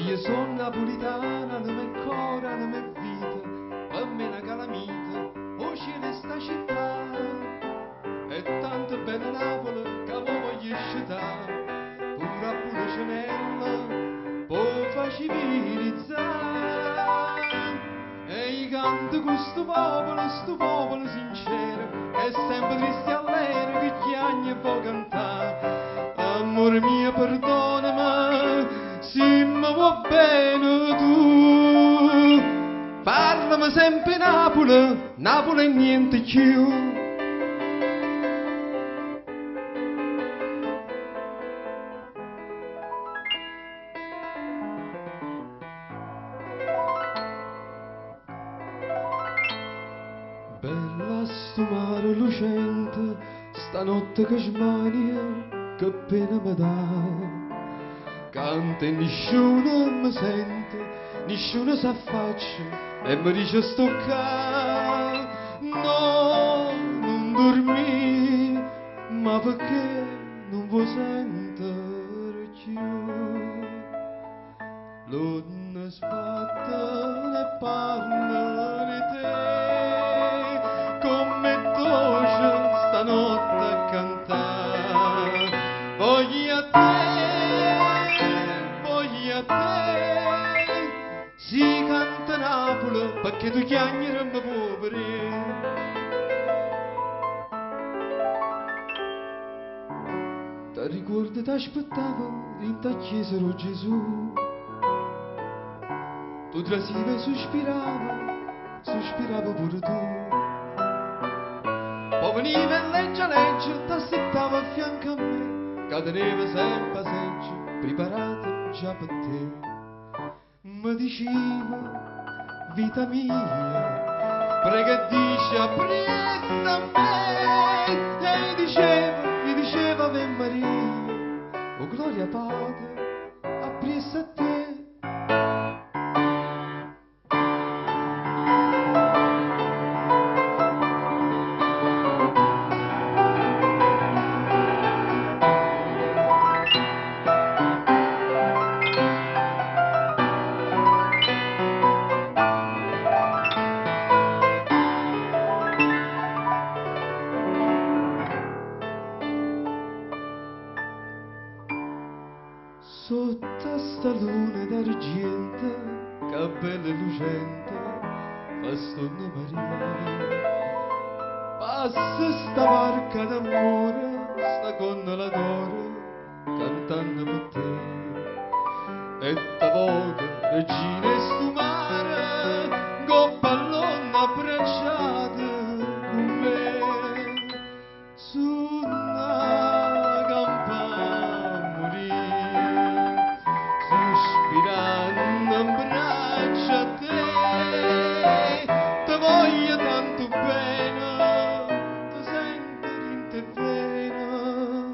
Io sono napolitana, anema e core, anema e vita, per me una calamita, o cielo sta città. È tanto bella Napoli che mo voglio scetà, pure a Pulcinella, poi fa civilizzare. E io canto questo popolo, sto popolo sincero, è sempre triste e allegro che chiagna e vuole cantare. Amore mio, perdonami, se mi vuoi bene tu. Parlami sempre Napoli, Napoli e niente più. Bella sto mare lucente, stanotte che smania, che pena mi dà. Canta e nessuno mi sente, nessuno s'affaccia e mi dice sto qua. No, non dormi, ma perché non vuoi sentire più? L'onna sbatte e parla di te, come dolce stanotte a cantare. Voglio a te, voglio a te, si canta Napoli perché tu chiagni mi poveri. Ti ricordi ti aspettavo in ta chiesa di Gesù. Tu trasivi e sospiravo, sospiravo pure tu. Poi veniva e legge legge, t'assettava a fianco a me, che teneva sempre seggia preparata già per te. Mi diceva, vita mia, prega e dice appresso a me. E diceva, mi diceva Ave Maria, oh gloria Padre, appresso a te. Sotto sta luna d'argento, che bella e lucente, fa stonna Maria. Passa sta barca d'amore, sta gondola d'oro, cantando per te. E ta voce, regina e sto mare, con pallone abbracciata con me. Su una campa a morire, sospirando in braccio a te. Te voglio tanto bene, ti sento in te vena,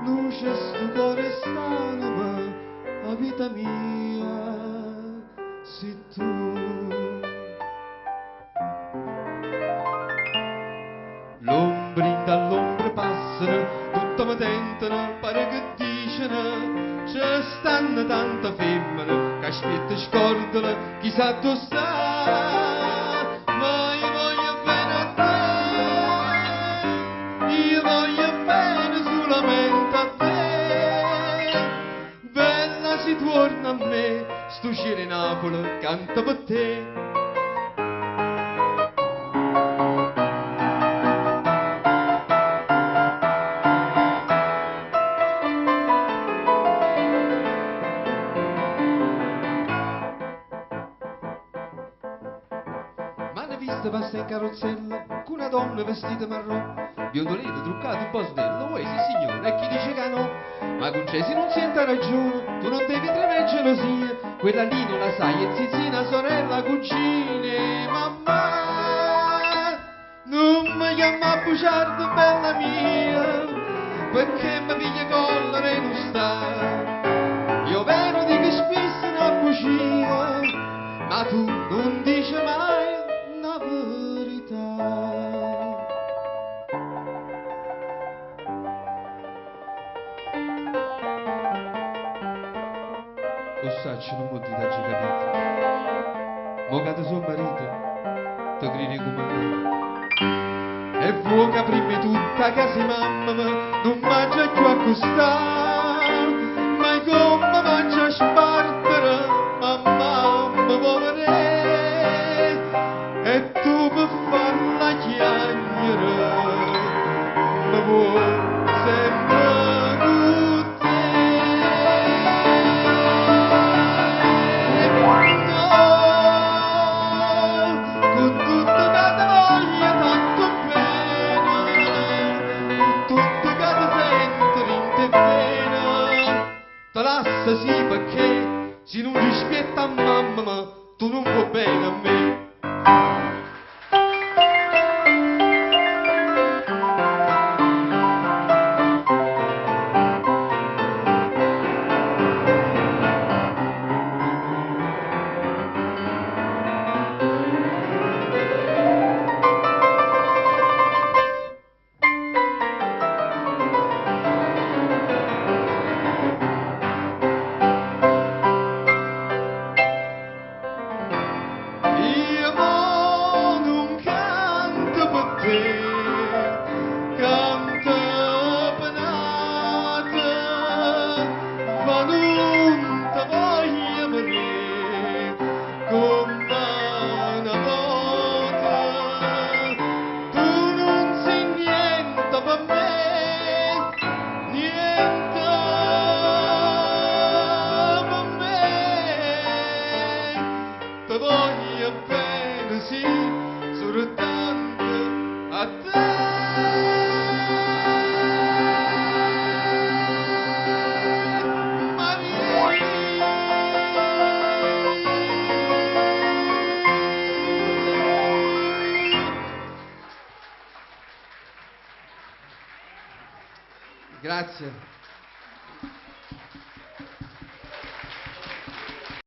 luce sto cuore st'anima, la vita mia, sei tu. L'ombre in dall'ombra passano, tutto mi tentano, pare che dicono, ci stanno tante femmine, che aspetta scordano, chissà dove sta. Ma io voglio bene a te, io voglio bene solamente a te. Bella si torna a me, sto cielo in Napoli canta per te. M'hanno visto passare in carrozzella con una donna vestita marrò, biondolina, truccata un po' snella, uè sì signore, e chi dice che no? Ma con Cesi non sente ragione, tu non devi tremare gelosia, quella lì non la sai, è zizzina, sorella, cugina, mamma, non mi chiama bugiardo, bella mia, perché mi piglia collera e non sta. Io vero dico spesso una bugia, ma tu non dici mai una verità. O saccio non Nun m' 'o dì, t'aggio capito. Mo ca te so' marito, te cride 'e cumannà. E vuò ca primma 'e tutto 'a casa 'e mammema nun m'aggia cchiù accustà. Ma i' comme m'aggia spartere, mammà me vo' vedè. E tu pe farla chiagnere me vuò sempe cu te. No, cu tutto ca te voglio tanto bene, cu tutto ca te sento dint' 'e vene, te lasso sì pecché si nun rispietto a mammema tu nun vuò bene a me. Io mo nun canto pe te, canto pe n'ato, ma nun te voglio vedè comme na vota. Tu nun si niente pe me, niente pe me. Te voglio bene, sì, soltanto a te. Maria. Grazie.